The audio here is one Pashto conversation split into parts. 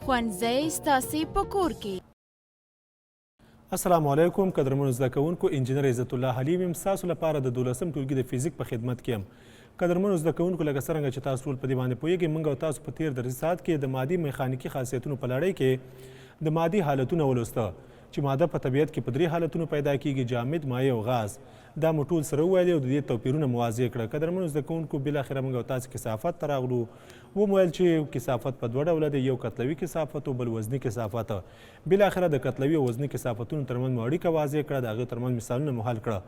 ښوونځی ستاسې په کور کې. السلام علیکم قدرمنو زده کوونکو، انجنیر عزت الله حلیم یم، ستاسو لپاره د دولسم ټولګي د فزیک په خدمت کې یم. قدرمنو زده کوونکو، لکه څرنګه چې تاسو ټول په دې باندې پوهیږئ، موږ او تاسو په تیر درسي ساعت کې د مادي میخانیکي خاصیتونو په لړۍ کې د مادي حالتونه ولوسته چې ماده په طبیعت کې په درې حالتونو پیدا کیږي، جامد، مایع او غاز. دا مو ټول سره وویلې او د دې توپیرونه مو واضح کړه. قدرمنو زده کوونکو، بالاخره موږ او تاسو کثافت ته راغلو. ومو ویل چې کثافت په دوه ډوله دی، یو کتلوي کثافت او بل وزني کثافت. بالاخره د کتلوي او وزني کثافتونو ترمنځ مو اړیکه واضح کړه، د هغې ترمنځ مثالونه مو حل کړه.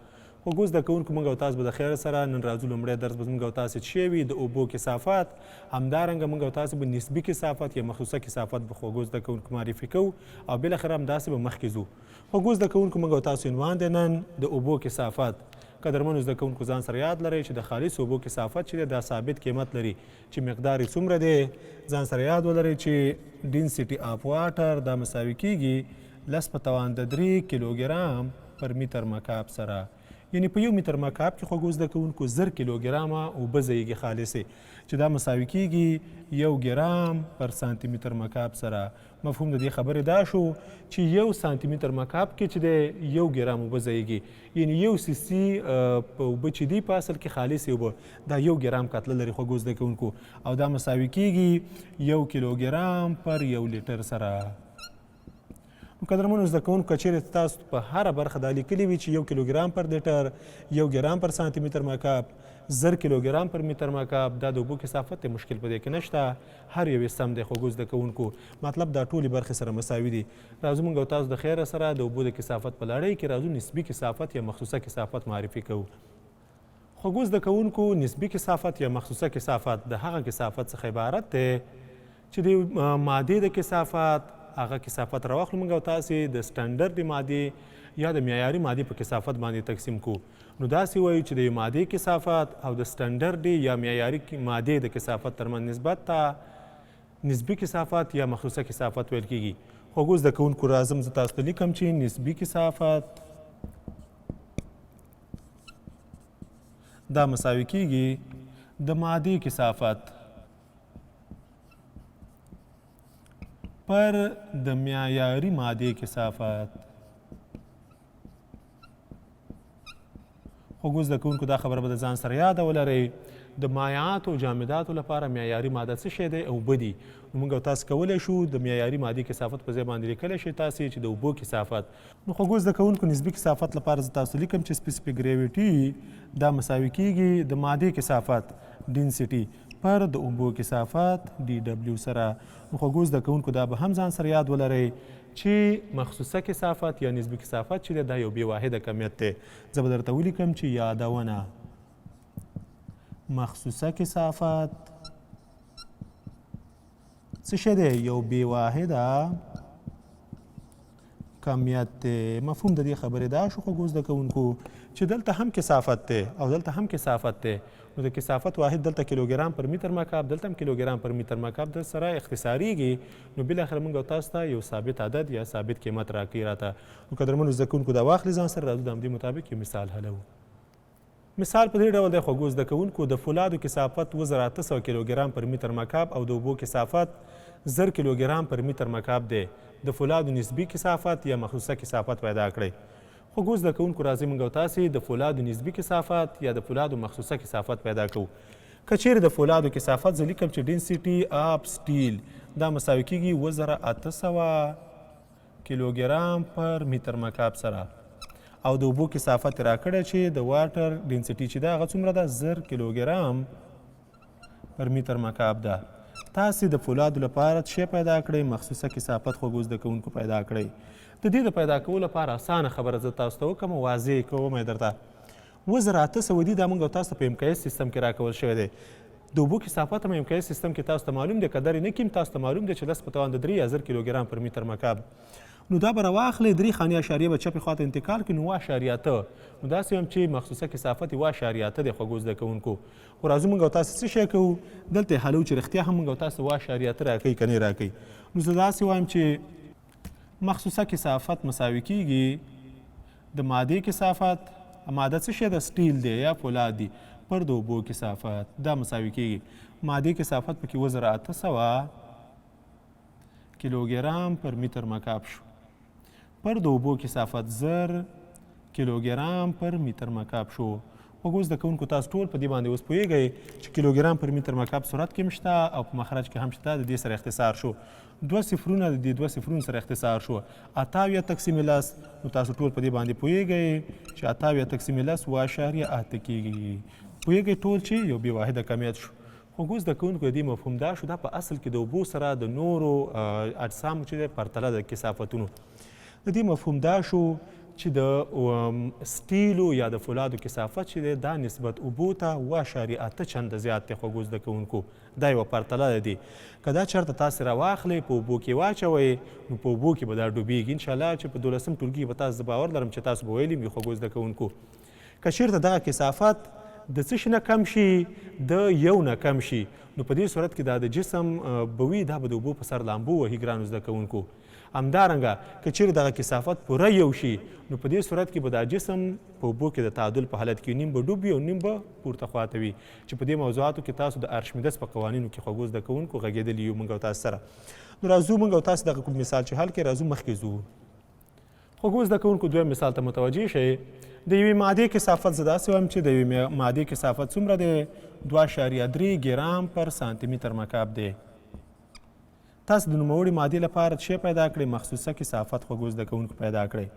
خوږو زده کوونکو، موږ او تاسو به د خیر سره نن راځو. لومړی درس به زموږ او تاسو څه وي؟ د اوبو کثافت. همدارنګه موږ او تاسو به نسبي کثافت یا مخصوصه کثافت به خوږو زده کوونکو معرفي کوو او بالاخره همداسې به مخکې ځو. خوږو زده کوونکو، موږ او تاسو عنوان دی نن د اوبو کثافت. قدرمنو زده کوونکو، ځان سره یاد لرئ چې د خالص اوبو کثافت چې دی دا ثابت قیمت لري چې مقدار یې څومره دی. ځان سره یاد ولرئ چې ډینسټي آف واټر دا مساوي کیږي 10 په توان د 3 کیلوګرام پر متر مکعب سره، یعنی په یو متر مکعب کې خوږو زده کوونکو 1000 کیلوګرامه اوبه ځایږي خالصې، چې دا مساوي کیږي 1 ګرام پر سانتي متر مکعب سره. مفهوم د دې خبرې دا شو چې 1 سانتي متر مکعب کې چې دی 1 ګرام اوبه ځایږي، یعنی 1 سی سی په اوبه چې دی په اصل کې خالصې اوبه دا 1 ګرام کتله لري خوږو زده کوونکو، او دا مساوي کیږي 1 کیلوګرام پر 1 لیټر سره. نو قدرمنو زده کوونکو، که چیرې تاسو په هره برخه دا لیکلي وي چې 1 کیلوګرام پر لیټر، 1 ګرام پر سانتي متر مکعب، 1000 کیلوګرام پر متر مکعب، دا د اوبو کثافت دی، مشکل په دې کې نشته، هر یو یې سم دی. خوږو زده کوونکو، مطلب دا ټولې برخې سره مساوي دي. راځو موږ او تاسو د خیره سره د اوبو د کثافت په لړۍ کې راځو نسبي کثافت یا مخصوصه کثافت معرفي کوو. خوږو زده کوونکو، نسبي کثافت یا مخصوصه کثافت د هغه کثافت څخه عبارت دی چې د مادې د کثافت هغه کثافت راواخلو موږ او تاسې د سټنډرډ مادې یا د معیاري مادې په کثافت باندې تقسیم کو. نو داسې وایو چې د یو مادې کثافت او د سټنډرډ یا معیاري مادې د کثافت ترمنځ نسبت ته نسبي کثافت یا مخصوصه کثافت ویل کیږي. خوږو زده کوونکو، راځم زه تاسو ته لیکم چې نسبي کثافت دا مساوي کیږي د مادې کثافت پر د معیاري مادې کثافت. خوږو زده کوونکو، دا خبره به د ځان سره یاده ولرئ، د مایعاتو او جامداتو لپاره معیاري ماده څه شی دی؟ اوبه دي. نو موږ او تاسو کولی شو د معیاري مادې کثافت په ځای باندې لیکلی شئ تاسې چې د اوبو کثافت. نو خوږو زده کوونکو، نسبي کثافت لپاره زه تاسو لیکم چې سپیسیفیک ګریویټي دا مساوي کیږي د مادې کثافت ډینسټي پر د اوبو کثافت ډي ډبلیو سره. نو خوږو زده کوونکو، دا به هم ځان سره یاد ولرئ چې مخصوصه کثافت یا نسبي کثافت چې دی دا یو بې واحده کمیت دی. زه به درته ولیکم چې یادونه، مخصوصه کثافت څه شی دی؟ یو بې واحده کمیت دی. مفهوم د دې خبرې دا شو خوږو زده کوونکو چې دلته هم کثافت دی او دلته هم کثافت دی، نو د کثافت واحد دلته کیلوګرام پر متر مکعب، دلته هم کیلوګرام پر متر مکعب د سره اختصاریږي. نو بالاخره موږ او تاسو ته یو ثابت عدد یا ثابت قیمت راکوي راته. نو قدرمنو زده کوونکو، دا واخلي ځان سره، راځو د همدې مطابق یو مثال حلوو. مثال په دې ډول دی خوږو زده کوونکو، د فولادو کثافت 7800 کیلوګرام پر متر مکعب او د اوبو کثافت 1000 کیلوګرام پر متر مکعب دی. د فولادو نسبي کثافت یا مخصوصه کثافت پیدا کړئ. خوږو زده کوونکو، راځئ موږ او تاسې د فولادو نسبي کثافت یا د فولادو مخصوصه کثافت پیدا کوو. که چیرې د فولادو کثافت زه لیکم چې ډینسټي آف سټیل دا مساوي کیږي 7800 کیلوګرام پر متر مکعب سره، او د اوبو کثافت یې راکړی چې د واټر ډینسټي چې ده هغه څومره ده؟ 1000 کیلوګرام پر متر مکعب ده. تاسې د فولادو لپاره څه شی پیدا کړئ؟ مخصوصه کثافت خوږو زده کوونکو پیدا کړئ. د دې د پیدا کولو لپاره اسانه خبره زه تاسو ته وکړم، واضح یې کوم یې درته. 7800 دي، دا موږ او تاسو ته په ایم کي ایس سیستم کې راکول شوی دی. د اوبو کثافت هم ایم کي ایس سیستم کې تاسو ته معلوم دی، که در یې نه کیم تاسو ته معلوم دی چې 10 په توان د 3 یا 1000 کیلوګرام پر متر مکعب. نو دا به راواخلئ، 3 خانې اشاریه به چپې خواته انتقال کړي، نو 8.8. نو داسې هم چې مخصوصه کثافت یې 8.8 دی خوږو زده کوونکو. خو راځو موږ او تاسو څه شی کوو، دلته یې حلوو چې رښتیا هم موږ او تاسو 8.8 راکوي که نه راکوي. نو زه داسې وایم چې مخصوصه کثافت مساوي کیږي د مادې کثافت، ماده څه شی ده؟ سټیل دی یا فولاد دی، پر د اوبو کثافت دا مساوي کیږي مادې کثافت پکې 7800 کیلوګرام پر متر مکعب شو. پر د اوبو کثافت 1000 کیلوګرام پر متر مکعب شو. خوږو زده کوونکو، تاسو ټول په دې باندې اوس پوهېږئ چې کیلوګرام پر متر مکعب سرعت کې هم شته او په مخرج کې هم شته. د دې سره اختصار شو، دوه صفرونه د دې دوه صفرونو سره اختصار شو. 78 تقسیم 10، نو تاسو ټول په دې باندې پوهېږئ چې 78 تقسیم 10 8.8 کېږي. پوهېږئ ټول چې یو بې واحده کمیت شو. خوږو زده کوونکو، د دې مفهوم دا شو، دا په اصل کې د اوبو سره د نورو اجسامو چې دی پرتله د کثافتونو. د دې مفهوم دا شو چې د سټیلو یا د فولادو کثافت چې دی دا نسبت اوبو ته 8.8 چنده زیات دی. خوږو زده کوونکو، دا یوه پرتله ده دي. که دا چېرته تاسې راواخلئ په اوبو کې واچوئ نو په اوبو کې به دا ډوبېږي. انشاءالله چې په 12م ټولګي کې به تاسو، زه باور لرم چې تاسو به ویلي وي خوږو زده کوونکو، که چېرته دغه کثافت د څه شي نه کم شي، د یو نه کم شي، نو په دې صورت کې دا د جسم به وي، دا به د اوبو په سر لامبو وهي. ګرانو زده کوونکو، همدارنګه که چېرې دغه کثافت پوره یو شي نو په دې صورت کې به دا جسم په اوبو کې د تعادل په حالت کې نیم به ډوب وي او نیم به پورته خواته وي، چې په دې موضوعاتو کې تاسو د ارشمیدس په قوانینو کې خوږو زده کوونکو غږېدلي یو موږ او تاسو سره. نو راځو موږ او تاسو دغه کوم مثال چې حل کړي، راځو مخکې ځو. خوږو زده کوونکو، دویم مثال ته متوجه شئ. د یوې مادې کثافت، زه داسې وایم چې د یوې مادې کثافت څومره دی؟ 2.3 ګرام پر سانتي متر مکعب دی. تاسو د نوموړي مادې لپاره څه پیدا کړئ؟ مخصوصه کثافت خوږو زده کوونکو پیدا کړئ.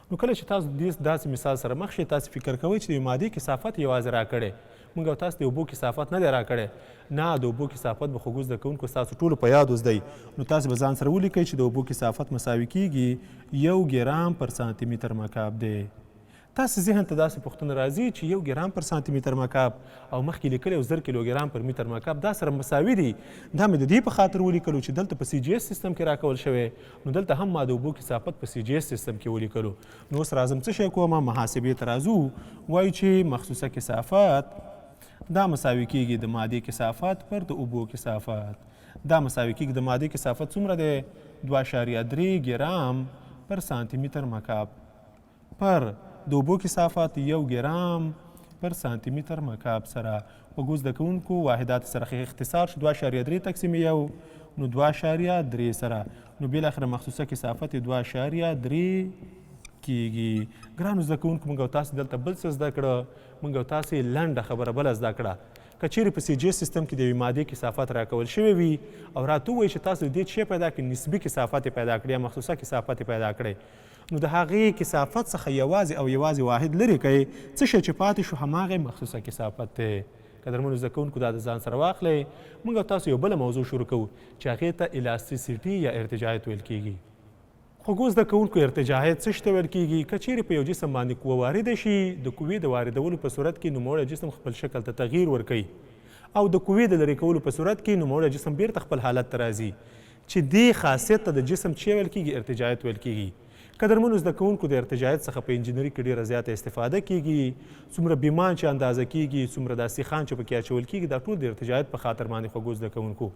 نو کله چې تاسو دې داسې مثال سره مخ شئ، تاسو فکر کوئ چې د یوې مادې کثافت یوازې راکړی، موږ او تاسو د اوبو کثافت نه دی راکړی. نه، د اوبو کثافت به خوږو زده کوونکو ستاسو ټولو په یاد اوس دی. نو تاسو به ځان سره ولیکئ چې د اوبو کثافت مساوي کیږي 1 ګرام پر سانتي متر مکعب دی. تاسو ذهن ته داسې پوښتنه راځي چې 1 ګرام پر سانتي متر مکعب او مخکې لیکلی او 1000 کیلوګرام پر متر مکعب دا سره مساوي دي. دا مې د دې په خاطر ولیکلو چې دلته په سي جي اس سیستم کې راکول شوی، نو دلته هم ما د اوبو کثافت په سي جي اس سیستم کې ولیکلو. نو اوس راځم څه شی کوم، محاسبې ته راځو. وایو چې مخصوصه کثافت دا مساوي کیږي د مادې کثافت پر د اوبو کثافت. دا مساوي کیږي د مادې کثافت څومره دی؟ 2.3 ګرام پر سانتي متر مکعب پر د اوبو کثافت 1 ګرام پر سانتي متر مکعب سره. خوږو زده کوونکو، واحدات سره اختصار شو، 2.3 تقسیم 1 نو 2.3 سره، نو بالاخره مخصوصه کثافت 2.3 کیږي. ګرانو زده کوونکو، موږ او تاسو دلته بل څه زده کړه؟ موږ او تاسو لنډه خبره بله زده کړه. که چیرې په سي جي سیستم کې د یوې مادې کثافت راکول شوی وي او راته ووایي چې تاسو د دې څه پیدا کړئ، نسبي کثافت یې پیدا کړئ یا مخصوصه کثافت یې پیدا کړئ، نو د هغې کثافت څخه یوازې او یوازې واحد لرې کړئ، څه شی چې پاتې شو هماغه مخصوصه کثافت دی. قدرمنو زده کوونکو، دا د ځان سره واخلئ. موږ او تاسو یو بله موضوع شروع کوو چې هغې ته الاستیسیټي یا ارتجاعیت ویل کیږي. خوږو زده کوونکو، ارتجاعیت څه شي ته ویل کیږي؟ که چیرې په یو جسم باندې قوه وارده شي، د قوې د واردولو په صورت کې نوموړی جسم خپل شکل ته تغییر ورکوي او د قوې د لرې کولو په صورت کې نوموړی جسم بیرته خپل حالت ته راځي، چې دې خاصیت ته د جسم څه ویل کیږي؟ ارتجاعیت ویل کیږي. قدرمنو زده کوونکو، د ارتجاعیت څخه په انجنیري کې ډیره زیاته استفاده کیږي. څومره بیمان چې اندازه کیږي، څومره دا سیخان چې پکې اچول کیږي، دا ټول د ارتجاعیت په خاطر باندې. خوږو زده کوونکو،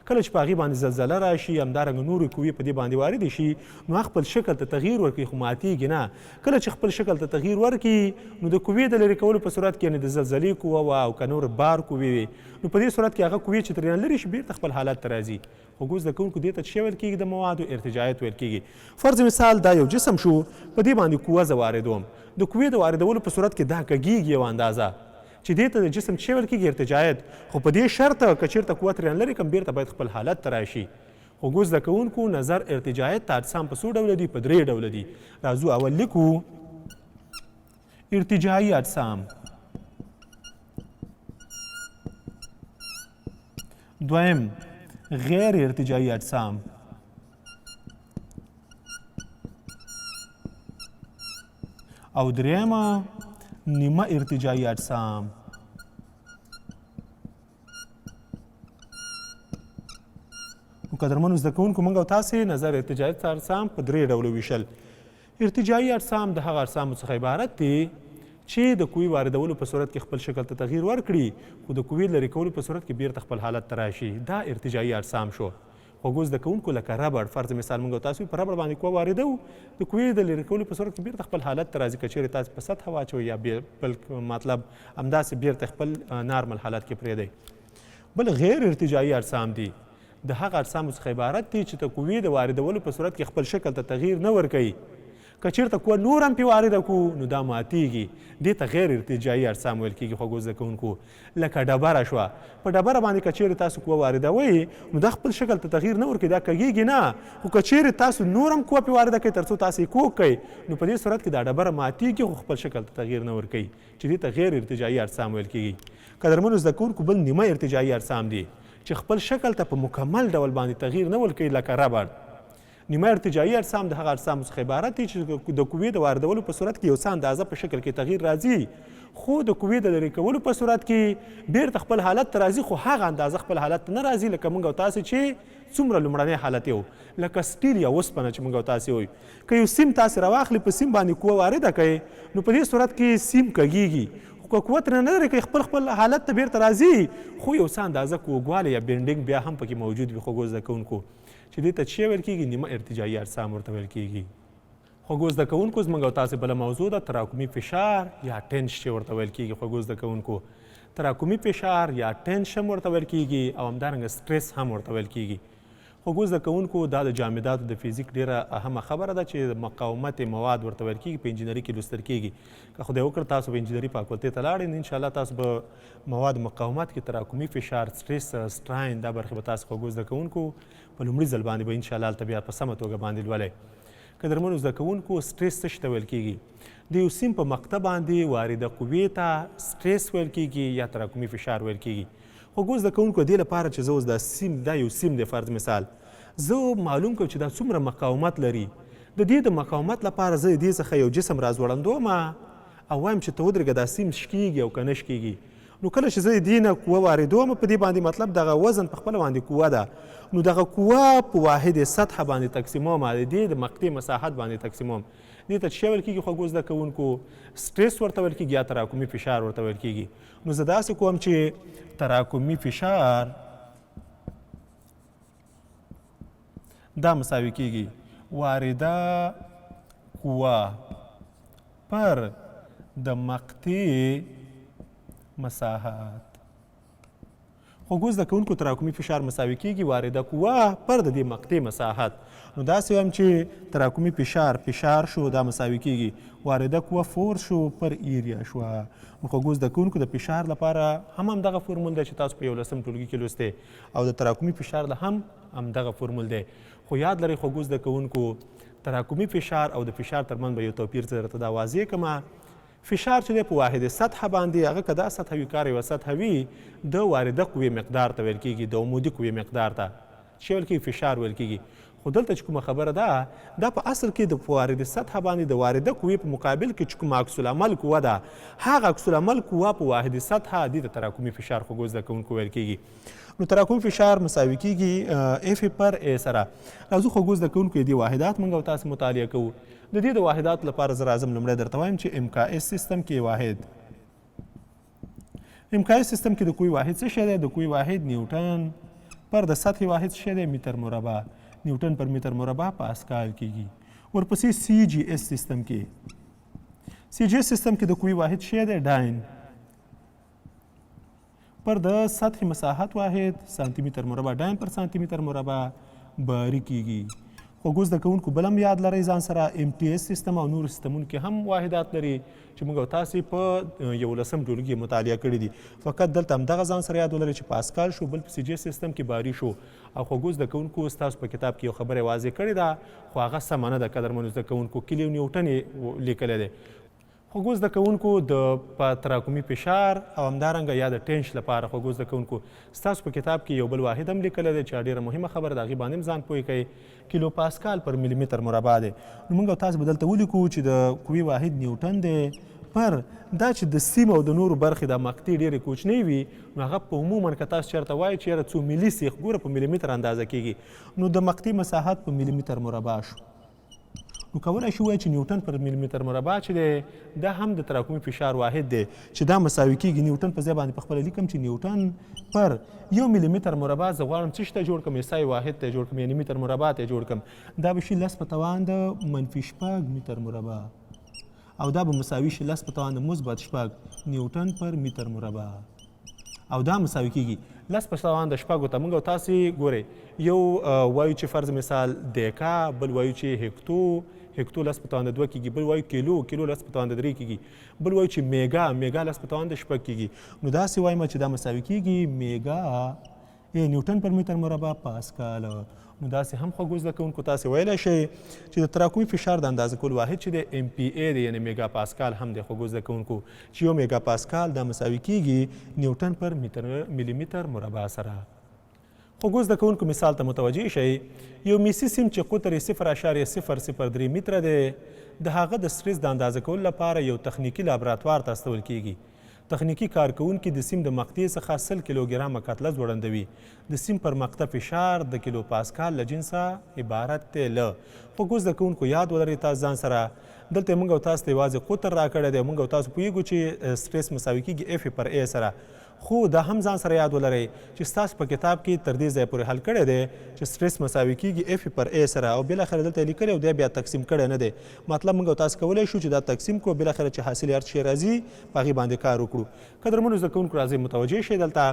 کله چې په هغې باندې زلزله راشي، همدارنګه نورې قوې په دې باندې واردې شي، نو هغه خپل شکل ته تغییر ورکوي خو ماتیږي نه. کله چې خپل شکل ته تغییر ورکړي نو د قوې د لرې کولو په صورت کې، یعنې د زلزلې قوه وه او که نور بار قوې وي، نو په دې صورت کې هغه قوې چې ترېنه لرې شي بیرته خپل حالت ته راځي. خوږو زده کوونکو، دې ته څه ویل کیږي؟ د موادو ارتجاعیت ویل کیږي. فرض مثال دا یو جسم شو، په دې باندې قوه زه واردوم، د قوې د واردولو په صورت کې دا کږیږي یو اندازه، چې دې ته د جسم څه ویل کیږي؟ ارتجاعیت. خو په دې شرط که چیرته قوه ترېنه لرې کړم بیرته باید خپل حالت ته راشي. خوږو زده کوونکو، نظر ارتجاعیت ته اجسام په څو ډوله دي؟ په درې ډوله دي. راځو اول لیکو ارتجاعي اجسام، دویم غیر ارتجاعي اجسام، او درېیمه نیمه ارتجاعي اجسام. نو قدرمنو زده کوونکو، موږ او تاسې نظر ارتجاعي اجسام په درې ډولو ویشل. ارتجاعي اجسام د هغه اجسامو څخه عبارت دي چې د قوې واردولو په صورت کې خپل شکل ته تغییر ورکړي خو د قوې لرې کولو په صورت کې بیرته خپل حالت ته راشي. دا ارتجاعي اجسام شو. خوږو زده کوونکو، لکه ربړ، فرض مثال موږ او تاسو په ربړ باندې قوه واردوو، د قوې د لرې کولو په صورت کې بیرته خپل حالت ته راځي. که چیرې تاسو په سطحه واچوئ یا بل مطلب همداسې بیرته خپل نارمل حالت کې پرېږدئ. بل غیر ارتجاعي اجسام دي. د هغه اجسامو څخه عبارت دي چې د قوې د واردولو په صورت کې خپل شکل ته تغییر نه ورکوي. که چیرته قوه نور هم پې وارده کړو نو دا ماتیږي. دې ته غیر ارتجاعي اجسام ویل کیږي خوږو زده کوونکو. لکه ډبره شوه. په ډبره باندې که چیرې تاسو قوه واردوئ نو دا خپل شکل ته تغییر نه ورکوي، دا کږیږي نه. خو که چیرې تاسو نور هم قوه پې وارده کړئ ترڅو تاسو یې کوږ کړئ نو په دې صورت کې دا ډبره ماتیږي خو خپل شکل ته تغییر نه ورکوي چې دې ته غیر ارتجاعي اجسام ویل کیږي. قدرمنو زده کوونکو بل نیمه ارتجاعي اجسام دي چې خپل شکل ته په مکمل ډول باندې تغییر نه ورکوي لکه ربړ. نیمه ارتجاعي اجسام د هغه اجسامو څخه عبارت دي چې د قوې د واردولو په صورت کې یو څه اندازه په شکل کې تغییر راځي خو د قوې د لرې کولو په صورت کې بیرته خپل حالت ته راځي خو هغه اندازه خپل حالت ته نه راځي لکه موږ او تاسې چې څومره لومړنی حالت یو لکه سټیل یا اوسپنه چې موږ او تاسې وایو که یو سیم تاسې راواخلي په سیم باندې قوه وارده کړئ نو په دې صورت کې سیم کږیږي خو که قوه ترې نه لرې کړئ خپل خپل حالت ته بیرته راځي خو یو څه اندازه کوږوالی یا بینډینګ بیا هم پکې موجود وي خوږو زده کوونکو چې دې ته چه ویل کیږي؟ نیمه ارتجاعي اجسام ورته ویل کیږي. خوږو زده کوونکو زموږ او تاسې بله موضوع ده تراکمي فشار یا ټینش چې ورته ویل کیږي. خوږو زده کوونکو تراکمي فشار یا ټینش هم ورته ویل کیږي او همدارنګه سټریس هم ورته ویل کیږي. خوږو زده کوونکو دا د جامداتو د فزیک ډیره اهمه خبره ده چې مقاومت مواد ورته ویل کیږي، په انجینری کې لوستل کیږي. که خدای وکړ تاسو به انجینری فاکولتې ته لاړئ نو ان شاء الله تاسو به مواد مقاومت کې تراکمي فشار، سټریس، سټراین دا برخې به تاسو خوږو زده کوونکو په لومړي ځل باندې به ان شاء الله هلته بیا په سمه توګه باندې لولئ. قدرمنو زده کوونکو سټریس څه شي ته ویل کیږي؟ د یو سیم په مقطع باندې وارده قوې ته سټریس ویل کیږي یا تراکمي فشار ویل کیږي. خوږو زده کوونکو دې لپاره چې زه اوس دا سیم دا یو سیم دی فرض مثال زه معلوم کړم چې دا څومره مقاومت لري د دې د مقاومت لپاره زه دې څخه یو جسم راځوړندوم او وایم چې ته ودرېږه دا سیم شکیږي او که نه شکیږي نو کله چې زه دې نه قوه واردوم په دې باندې مطلب دغه وزن په خپله باندې قوه ده نو دغه قوه په واحد سطح باندې تقسیموم د دې د مقطع مساحت باندې تقسیموم. دې ته څه ویل کیږي خوږو زده کوونکو؟ سټریس ورته ویل کیږي یا تراکمي فشار ورته ویل کیږي. نو زه داسې کوم چې تراکمي فشار دا مساوي کیږي وارده قوه پر د مقطع مساحت. خوږو زده کوونکو تراکمي فشار مساوي کیږي وارده قوه پر د دې مقطع مساحت. نو داسې وایم چې تراکمي فشار فشار شو دا مساوي کیږي وارده قوه فورس شو پر ایریا شوه. نو خوږو زده کوونکو د فشار لپاره هم همدغه فورمول دی چې تاسو په یولسم ټولګي کې لوستی او د تراکمي فشار له هم همدغه فورمول دی. خو یاد لرئ خوږو زده کوونکو تراکمي فشار او د فشار ترمنځ به یو توپیر زه درته دا واضح کړم. فشار چې دی په واحد سطح باندې هغه که دا سطح وي کار یوه سطح وي د وارده قوې مقدار ته ویل کیږي، د عمودي قوې مقدار ته چې ویل کیږي فشار ویل کیږي. خو دلته چې کومه خبره ده دا په اصل کې د په وارد سطح باندې د وارده قوې په مقابل کې چې کومه عکس العمل قوه ده هغه عکس العمل قوه په واحد سطح دې ته تراکمي فشار خوږو زده کوونکو ویل کیږي. نو تراکمي فشار مساوي کیږي اف پر ای سره. راځو خوږو زده کوونکو دې واحدات موږ او تاسو مطالعه کوو. د دې د واحداتو لپاره زه راځم لومړی درته وایم چې ام کا اس سیستم کې واحد ام کا اس سیستم کې د قوې واحد څه شی دی؟ د قوې واحد نیوټن پر د سطحې واحد څه شی دی؟ متر مربع. نیوټن پر متر مربع پاسکال کیږي. ورپسې سی جی اس سیستم کې سی جی اس سیستم کې د قوې واحد څه شی دی؟ ډاین پر د سطح مساحت واحد سانتي متر مربع ډاین پر سانتي متر مربع باري کیږي. خوږو زده کوونکو بل هم یاد لرئ ځان سره ام ټي اس سیستم او نورو سیستمونو کې هم واحدات لري چې موږ او تاسې په یولسم ټولګي کې مطالعه کړي دي. فقط دلته همدغه ځان سره یاد ولرئ چې پاسکال شو بل په سی جي سیستم کې باري شو. او خوږو زده کوونکو ستاسو په کتاب کې یو خبره واضح کړې ده خو هغه سمه نه ده قدرمنو زده کوونکو کلیو نیوټن یې لیکلی دی. خوږو زده کوونکو د په تراکمي فشار او همدارنګه یا د ټینش لپاره خوږو زده کوونکو ستاسو په کتاب کې یو بل واحد هم لیکلی دی چې ډیره مهمه خبره ده هغې باندې هم ځان پوه کړئ کیلو پاسکال پر ملي متر مربع دی. نو موږ او تاسو به دلته ولیکو چې د قوې واحد نیوټن دی پر دا چې د سیم او د نورو برخې دا مقطع ډېرې کوچنۍ وي نو هغه په عموما که تاسو چېرته وایئ چې یاره څو ملي سیخ ګوره په ملي متر اندازه کېږي نو د مقطع مساحت په ملي متر مربع شو. نو کولای شو ووایو چې نیوټن پر ملي متر مربع چې دی دا هم د تراکمي فشار واحد دی چې دا مساوي کیږي نیوټن په ځای باندې په خپله لیکم چې نیوټن پر یو ملي متر مربع زه غواړم څه شي ته جوړ کړم اسای واحد ته جوړ کړم یعنی متر مربع ته جوړ کړم دا به شي لس په توان د منفي شپږ متر مربع او دا به مساوي شي لس په توان د مثبت شپږ نیوټن پر متر مربع. او دا مساوي کیږي لس په توان د شپږو ته. موږ او تاسې ګورئ یو وایو چې فرض مثال دیکا، بل وایو چې هکتو، هکتو لس په توان د دوه کیږي، بل وایو کیلو، کیلو لس په توان د درې کیږي، بل وایو چې میګا، میګا لس په توان د شپږ کیږي. نو داسې وایم چې دا مساوي کیږي میګا نیوټن پر متر مربع پاسکال. نو داسې هم خوږو زده کوونکو تاسې ویلی شئ چې د تراکمي فشار د اندازه کولو واحد چې دی ام پی ای دی، یعنې میګا پاسکال هم دی. خوږو زده کوونکو چې یو میګا پاسکال دا مساوي کیږي نیوټن پر متر ملي متر مربع سره. خوږو زده کوونکو مثال ته متوجه شئ، یو میسي سیم چې قطر یې 0.003 متره دی، د هغه د ستریس د اندازه کولو لپاره یو تخنیکي لابراتوار ته استول کیږي. تخنیکي کارکوونکي د سیم د مقطعې څخه 100 کیلوګرامه کتله ځوړندوي. د سیم پر مقطع فشار د کیلو پاسکال له جنسه عبارت دی له. خوږو زده کوونکو یاد ولرئ تاسو ځان سره دلته موږ او تاسو ته یوازې قطر راکړی دی. موږ او تاسو پوهیږو چې ستریس مساوي کیږي اف پر ای سره، خو دا هم ځان سره یاد ولرئ چې ستاسو په کتاب کې تر دې ځایه پورې حل کړی دی چې ستریس مساوي کیږي اف پر ای سره او بالاخره دلته یې لیکلی او دی بیا تقسیم کړی نه دی. مطلب موږ او تاسو کولی شو چې دا تقسیم کړو، بالاخره چې حاصل یې هر څه شی راځي په هغې باندې کار وکړو. قدرمنو زده کوونکو راځئ متوجه شئ دلته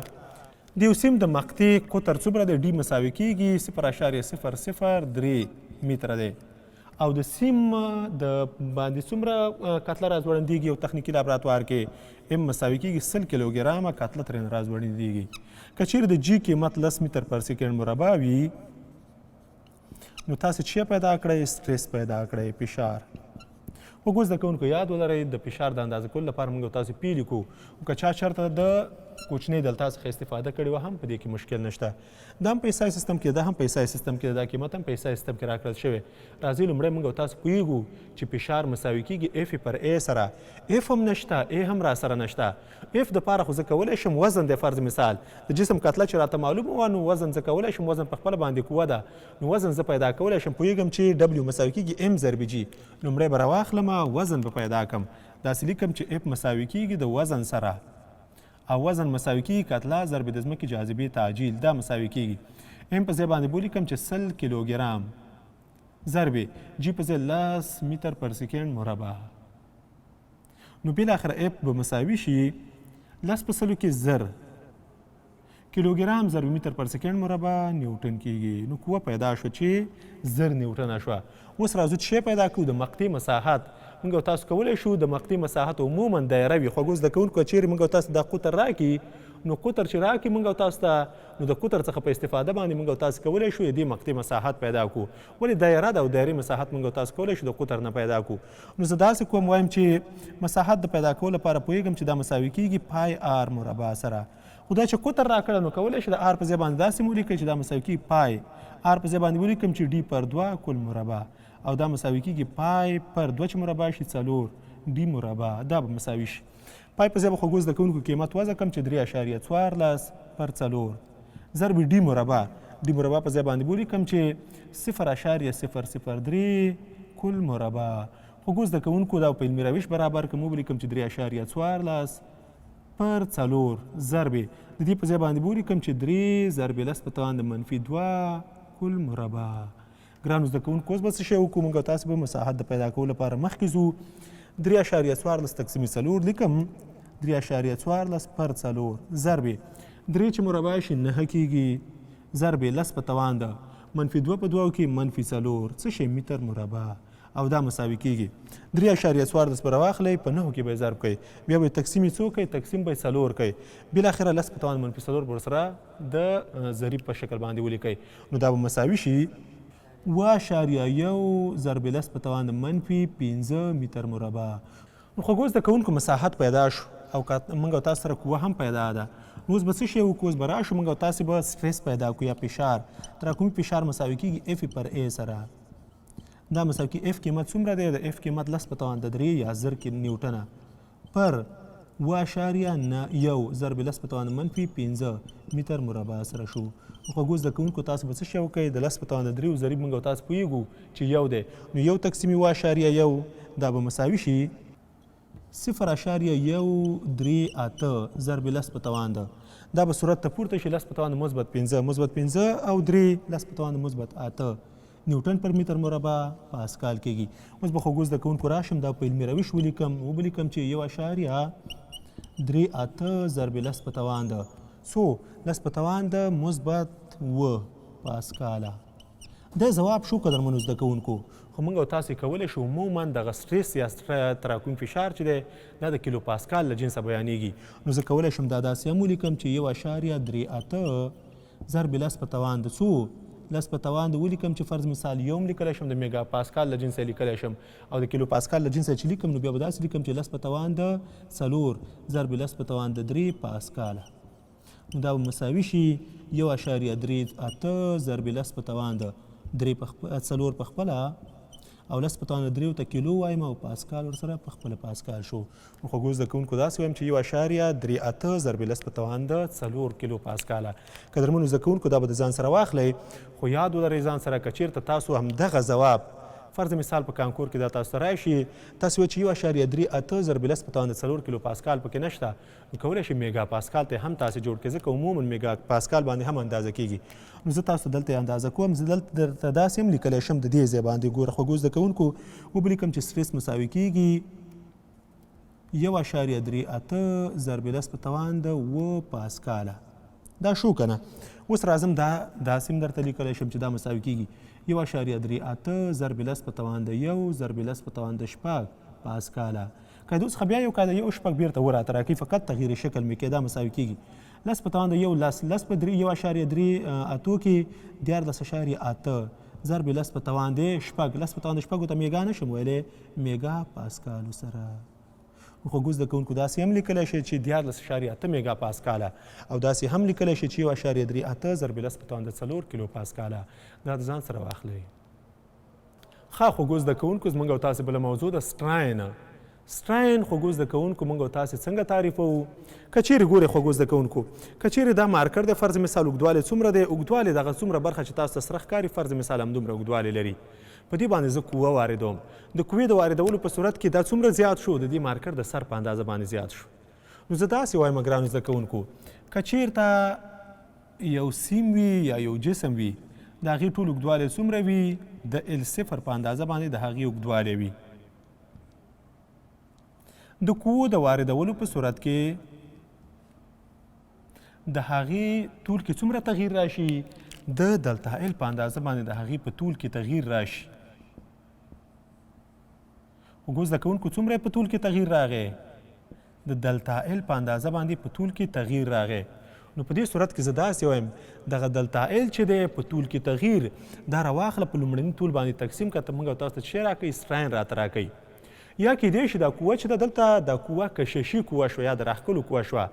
د یو سیم د مقطع قطر څومره دی؟ ډي مساوي کیږي 0.003 متره دی او د سیم د باندې څومره کتله راځوړندېږي یو تخنیکي لابراتوار کې ام مساوي کیږي 100 کیلوګرامه کتله ترېنه راځوړندېږي. که چیرې د جي قیمت 10 متر پر سیکنډ مربع وي نو تاسو چې پیدا کړئ ستریس پیدا کړئ، فشار. وګورئ زده کوونکو یاد ولرئ د فشار د اندازه کولو لپاره موږ تاسو پی لیکو، او که چا چېرته د کوچنۍ دلتا څخه استفاده کړې وه هم په دې کې مشکل نشته. دا هم په ایسای سیستم کې، دا هم په ایسای سیستم کې، دا قیمت هم په ایسای سیستم کې راکړل شوی. راځئ لومړی موږ تاسو پوهیږو چې فشار مساوي کیږي اف پر ای سره. اف هم نشته، ای هم را سره نشته. اف د پاره خو زه کولی شم وزن دی، فرض مثال د جسم کتله چې راته معلومه وه نو وزن زه کولی شم، وزن په خپله باندې قوه ده نو وزن زه پیدا کولی شم. پوهیږم چې ډبلیو مساوي کیږي ام ضرب جي. لومړی به راواخلم وزن به پیدا کم، داسې لیکم چې اف مساوي کیږي د وزن سره او وزن مساوي کیږي کتله ضرب د ځمکې جاذبې تعجیل، دا مساوي کیږي ام په ځای باندې ولیکم چې 100 کیلوګرام ضرب جي په ځای 10 متر پر سیکنډ مربع. نو بالاخره اف به مساوي شي 10 په سلو کې 1000 کیلوګرام ضرب متر پر سیکنډ مربع نیوټن کیږي. نو قوه پیدا شوه چې 1000 نیوټنه شوه. اوس راځو چې شی پیدا کړو د مقطع مساحت. موږ او تاسو کولی شو د مقطع مساحت عموما دایره وي. خوږو زده کوونکو چیرې موږ او تاسو دا قطر راکړي نو قطر چې راکړي موږ او تاسو ته نو د قطر څخه په استفاده باندې موږ او تاسو کولی شو د دې مقطع مساحت پیدا کړو. ولې دایره ده او دایرې مساحت موږ او تاسو کولی شو د قطر نه پیدا کړو. نو زه داسې کوم وایم چې مساحت د پیدا کولو لپاره پوهېږم چې دا مساوي کیږي پای آر مربع سره. خو دا چې قطر راکړه نو کولی شي د آر په ځای باندې داسې مو ولیکئ چې دا مساوي کیږي پای آر په ځای باندې ولیکم چې ډي پر 2 کل مربع او دا مساوي کیږي پای پر 2 چې مربع شي 4 ډي مربع، دا به مساوي شي پای په ځای به خوږو زده کوونکو قیمت وضع کړم چې 3.14 پر 4 ضرب ډي مربع، ډي مربع په ځای باندې ولیکم چې 0.003 کل مربع. خوږو زده کوونکو دا په علمي روش برابر کړم، ولیکم چې 3.14 پر 4 ضرب د دې په ځای باندې ولیکم چې 3 ضرب 10 په توان د منفي 2 کل مربع. ګرانو زده کوونکو اوس به څه شی وکړو؟ موږ تاسو به مساحت د پیدا کولو لپاره مخکې ځو. 3.14 تقسیم 4 لیکم، 3.14 پر 4 ضرب 3 چې مربع شي 9 کیږي ضرب 10 په توان ده منفي 2 په 2 کې منفي 4 څه شی متر مربع او دا مساوي کیږي 3.14 به راواخلئ په 9 کې به یې ضرب کړئ، بیا به یې تقسیم یې څو کړئ؟ تقسیم به یې 4 کړئ، بالاخره 10 په توان منفي 4 به ورسره د ضریب په شکل باندې ولیکئ. نو دا به مساوي شي 7.1 ضرب 10 په توان د منفي 5 متر مربع. نو خوږو زده کوونکو مساحت پیدا شو او موږ او تاسو سره قوه هم پیدا ده. نو اوس به څه شی وکړو؟ اوس به راشو موږ او تاسې به ستریس پیدا کړو یا فشار. تراکمي فشار مساوي کیږي اف پر ای سره. دا مساوي کیږي اف قیمت څومره دی؟ د اف قیمت 10 په توان د 3 یا 1000 کې نیوټنه پر 7.1 ضرب 10 په توان منفي 5 متر مربع سره شو. نو خوږو زده کوونکو تاسو به څه شی وکړئ؟ د 10 په توان د 3 ضریب موږ او تاسو پوهېږو چې 1 دی، نو 1 تقسیم 7.1 دا به مساوي شي 0.138 ضرب 10 په توان ده. دا به صورت ته پورته شي 10 په توان مثبت 5 مثبت 5 او 3 10 په توان مثبت 8 نیوټن پر متر مربع پاسکال کیږي. اوس به خوږو زده کوونکو راشم دا په علمي روش ولیکم، وبلیکم چې 1.38 ضرب 10 په توان ده څو؟ لس په توان د مثبت اووه پاسکاله. دا ځواب شو قدرمنو زده کوونکو. خو موږ او تاسو کولی شو عموما دغه سټریس یا تراکمي فشار چې دی دا د کیلو پاسکال له جنسه بیانیږي. نو زه کولی شم دا داسې هم ولیکم چې 1.38 ضرب لس په توان د څو؟ لس په توان د ولیکم چې فرض مثال یو هم لیکلی شم، د میګا پاسکال له جنسه یې لیکلی شم، او د کیلو پاسکال له جنسه چې لیکم نو بیا به داسې لیکم چې لس په توان د څلور ضرب لس په توان د درې پاسکاله. نو دا به مساوي شي 1.38 ضرب لس په توان د درې په څلور په خپله، او لس په توان د دریو ته کیلو وایم او پاسکال ورسره په خپله پاسکال شو. نو خوږو زده کوونکو داسې وایم چې 1.38 ضرب لس په توان د څلور کیلو پاسکاله. قدرمنو زده کوونکو دا به د ځان سره واخلئ، خو یاد ولرئ ځان سره که چیرته تاسو همدغه ځواب فرض مثال په کانکور کې دا تاسو ته راشي، تاسو وایئ چې 1.38 ضرب لس په توان د څلور کیلو پاسکال پکې نشته، نو کولی شئ میګا پاسکال ته هم تاسې جوړ کړئ، ځکه عموما میګا پاسکال باندې هم اندازه کیږي. نو زه تاسو دلته اندازه کوم، زه دلته درته داسې هم لیکلی شم د دې ځای باندې. ګوره خوږو زده کوونکو، وبه لیکم چې ستریس مساوي کیږي 1.38 ضرب لس په توان د اووه پاسکاله. دا شو که نه؟ اوس راځم دا داسې هم درته لیکلی شم چې دا مساوي کیږي 1.38 ضرب لس په توان د یو ضرب لس په توان د شپږ پاسکاله. که د اوس بیا یو قاعده یو شپږ بیرته و راته راکوي، فقط تغییر شکل مې کوي. دا مساوي کیږي لس په توان د یو لس، لس په درې 1.38 کې 13.8 ضرب لس په توان د شپږ، لس په توان د شپږو ته میګا نه شم ویلی، میګا پاسکالو سره. نو خوږو زده کوونکو داسې هم لیکلی شئ چې 13.8 میګا پاسکاله، او داسې هم لیکلی شئ چې 1.38 ضرب لس په توان د څلور کیلو پاسکاله. دا د ځان سره واخلئ. ښه خوږو زده کوونکو، زموږ او تاسې بله موضوع ده ستراین. ستراین خوږو زده کوونکو موږ او تاسې څنګه تعریفوو؟ که چیرې ګورئ خوږو زده کوونکو، که چیرې دا مارکر دی، فرض مثال اوږدوالی څومره دی؟ اوږدوالی دغه څومره برخه چې تاسو ته سره ښکاري فرض مثال همدومره اوږدوالی لري. په دې باندې زه قوه واردوم. د قوې د واردولو په صورت کې دا څومره زیات شو؟ د دې مارکر د سر په اندازه باندې زیات شو. نو زه داسې وایم ګرانو زده کوونکو، که چیرته یو سیم وي یا یو جسم وي، د هغې ټول اوږدوالی څومره وي؟ د ال صفر په اندازه باندې د هغې اوږدوالی وي. د قوو د واردولو په صورت کې د هغې طول کې څومره تغییر راشي؟ د دلتا ال په اندازه باندې د هغې په طول کې تغییر راشي. خوږو زده کوونکو څومره په طول کې تغییر راغی؟ د دلتا ال په اندازه باندې په طول کې تغییر راغی. نو په دې صورت کې زه داسې وایم دغه دلتا ال چې دی په طول کې تغییر دا راواخله په لومړني طول باندې تقسیم کړه، ته موږ تاسو ته څه راکوي؟ ستراین راته راکوي. یا کیدای شي دا قوه چې ده دلته دا قوه کششي قوه شوه یا د راښکلو قوه شوه،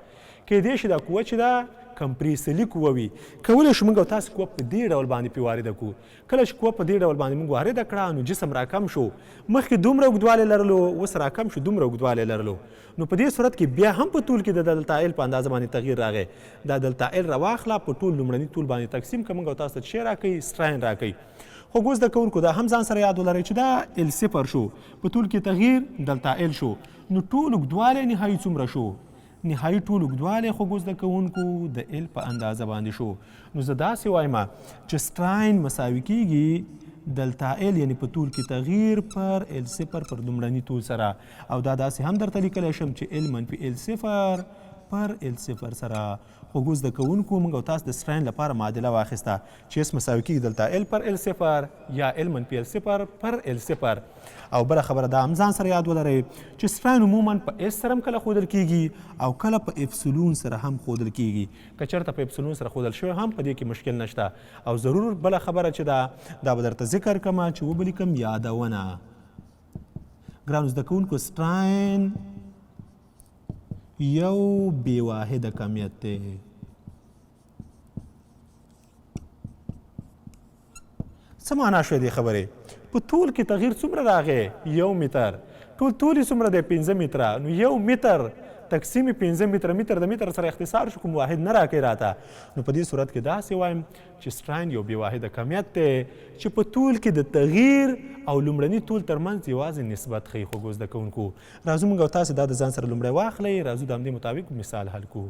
کیدای شي دا قوه چې ده کمپریسلي قوه وي. کولی شو موږ او تاسو قوه په دې ډول باندې پرې وارده کړو. کله چې قوه په دې ډول باندې موږ وارده کړه نو جسم راکم شو، مخکې دومره اوږدوالی لرلو اوس راکم شو دومره اوږدوالی لرلو. نو په دې صورت کې بیا هم په طول کې د دلتا ال په اندازه باندې تغییر راغی. دا دلتا ال راواخله په ټول لومړني طول باندې تقسیم که موږ او تاسو ته څه شی راکوي؟ ستراین راکوي. خوږو زده کوونکو دا هم ځان سره یاد ولرئ چې دا ال صفر شو، په طول کې تغییر دلتا ال شو، نو ټول اوږدوالی نهایي څومره شو؟ نهایي ټول اوږدوالی خوږو زده کوونکو د ال په اندازه باندې شو. نو زه داسې وایم چې ستراین مساوي کیږي دلتا ال یعنی په طول کې تغییر پر ال صفر پر لومړني طول سره، او دا داسې هم درته لیکلی شم چې ال منفي ال صفر پر ال صفر سره. خوږو زده کوونکو موږ او تاسو د ستراین لپاره معادله واخیسته چې اس مساوي کیږي دلتا ال پر ال صفر یا ال منفي ال صفر پر ال صفر. او بله خبره دا هم ځان سره یاد ولرئ چې ستراین عموما په اس سره هم کله ښودل کیږي او کله په اپسلون سره هم ښودل کیږي. که چېرته په اپسلون سره ښودل شوی هم په دې کې مشکل نشته. او ضرور بله خبره چې ده دا به درته ذکر کړم چې وبه لیکم یادونه. ګرانو زده کوونکو ستراین یو بې واحده کمیت دی. څه معنا شوې دې خبرې؟ په طول کې تغییر څومره راغی؟ یو متر. ټول طول یې څومره دی؟ پنځه متره. نو یو متر تقسیم پنځه متره، متر د متر سره اختصار شو، کوم واحد نه راکوي راته. نو په دې صورت کې داسې وایم چې ستراین یو بې واحده کمیت دی چې په طول کې د تغییر او لومړني طول ترمنځ یوازې نسبت ښیي. خوږو زده کوونکو راځو موږ او تاسې دا د ځان سره لومړی واخلئ، راځو د همدې مطابق مثال حل کړو.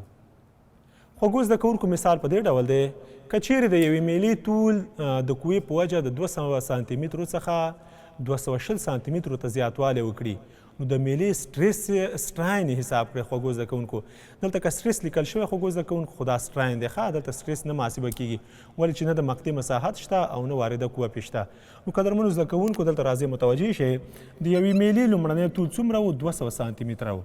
خوږو زده کوونکو مثال په دې ډول دی، که چیرې د یوې میلې طول د قوې په وجه د 200 سانتي مترو څخه 220 سانتي مترو ته زیاتوالی وکړي، نو د میلې سټریس سټراین یې حساب کړئ. خوږو زده کوونکو، دلته که سټریس لیکل شوی خوږو زده کوونکو، خو دا سټراین دی. ښه، دلته سټریس نه محاسبه کیږي، ولې چې نه د مقطع مساحت شته او نه وارده قوه پې شته. نو قدرمنو زده کوونکو، دلته راځئ متوجه شئ، د یوې میلې لومړنی طول څومره و؟ 200 سانتي متره و.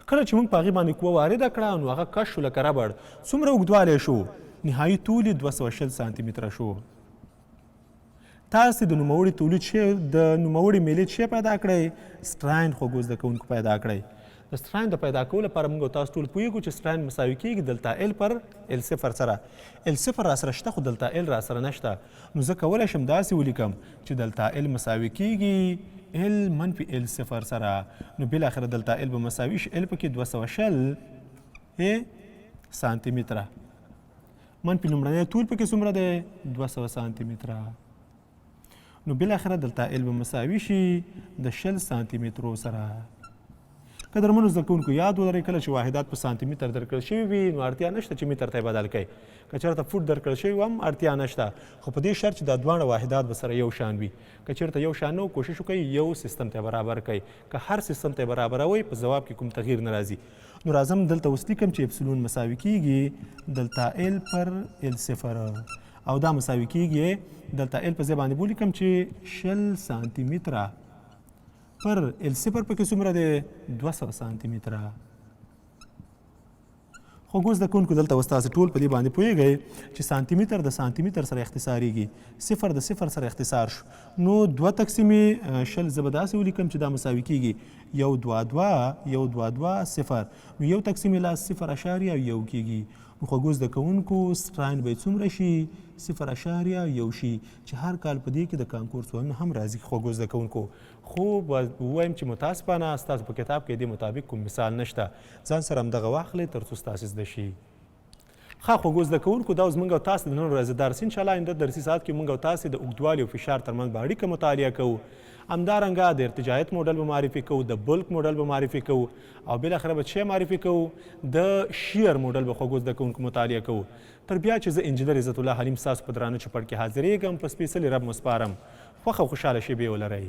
کله چې موږ په هغې باندې قوه وارده کړه، نو هغه کش شو لکه ربړ. څومره اوږدوالی شو؟ نهایي طول یې 220 سانتي متره شو. تاسې د نوموړي تولید شی، د نوموړي میلې شی پیدا کړئ، ستراین خوږو زده کوونکو پیدا کړئ. د ستراین د پیدا کولو لپاره موږ تاسو ټول پوهیږو چې ستراین مساوي کیږي دلتا ال پر ال صفر سره. ال صفر را سره شته خو دلتا ال را سره نشته، نو زه کولی شم داسې ولیکم چې دلتا ال مساوي کیږي ال منفي ال صفر سره. نو بالاخره دلتا ال به مساوي شي ال پکې 220 سانتي متره منفي لومړنی طول پکې څومره دی؟ 200 سانتي متره. نو بالاخره دلتا ال به مساوي شي د 20 سانتي مترو سره. قدرمنو زده کوونکو، یاد ولرئ، کله چې واحدات په سانتي متر درکړل شوي وي، نو اړتیا نشته چې متر ته یې بدل کړئ. که چېرته فوټ درکړل شوي هم اړتیا نشته، خو په دې شرط چې دا دواړه واحدات به سره یو شان وي. که چېرته یو شان نه و، کوشش وکړئ یو سیستم ته برابر کړئ. که هر سیستم ته برابروئ، په ځواب کې کوم تغییر نه راځي. نو راځم دلته اوس لیکم چې اپسیلون مساوي کیږي دلتا ال پر ال صفر، او دا مساوي کیږي دلتا ال په ځای باندې ولیکم چې 20 سانتي متره پر ال صفر پکې څومره دی؟ 200 سانتي متره. خوږو زده کوونکو، دلته اوس تاسې ټول په دې باندې پوهېږئ چې سانتي متر د سانتي متر سره اختصارېږي، صفر د صفر سره اختصار شو، نو دوه تقسیمې 20 زه به داسې ولیکم چې دا مساوي کېږي یو دوه دوه یو دوه دوه صفر، نو یو تقسیمې لاس 0.1 کېږي. نو خوږو زده کوونکو، ستراین به یې څومره شي؟ 0.1 شي، چې هر کال په دې کې د کانکور سوالونه هم راځي. خوږو زده کوونکو، خو ووایم چې متاسفانه ستاسو په کتاب کې دې مطابق کوم مثال نشته. ځان سره همدغه واخلئ تر څو ستاسې زده شي. ښه خوږو زده کوونکو، دا اوس موږ او تاسې د نن ورځې درس. انشاءالله آینده درسي ساعت کې موږ او تاسې د اوږدوالي او فشار ترمنځ به اړیکه مطالعه کوو، همدارنګه د ارتجاعیت موډل به معرفي کوو، د بلک موډل به معرفي کوو، او بالاخره به څه معرفي کوو؟ د شیر موډل به خوږو زده کوونکو مطالعه کوو. تر بیا چې زه انجینر عزت الله حلیم ستاسو په درانه چوپړ کې حاضرېږم، په سپېڅلي رب مو سپارم. خوښ او خوشحاله شېبې ولرئ.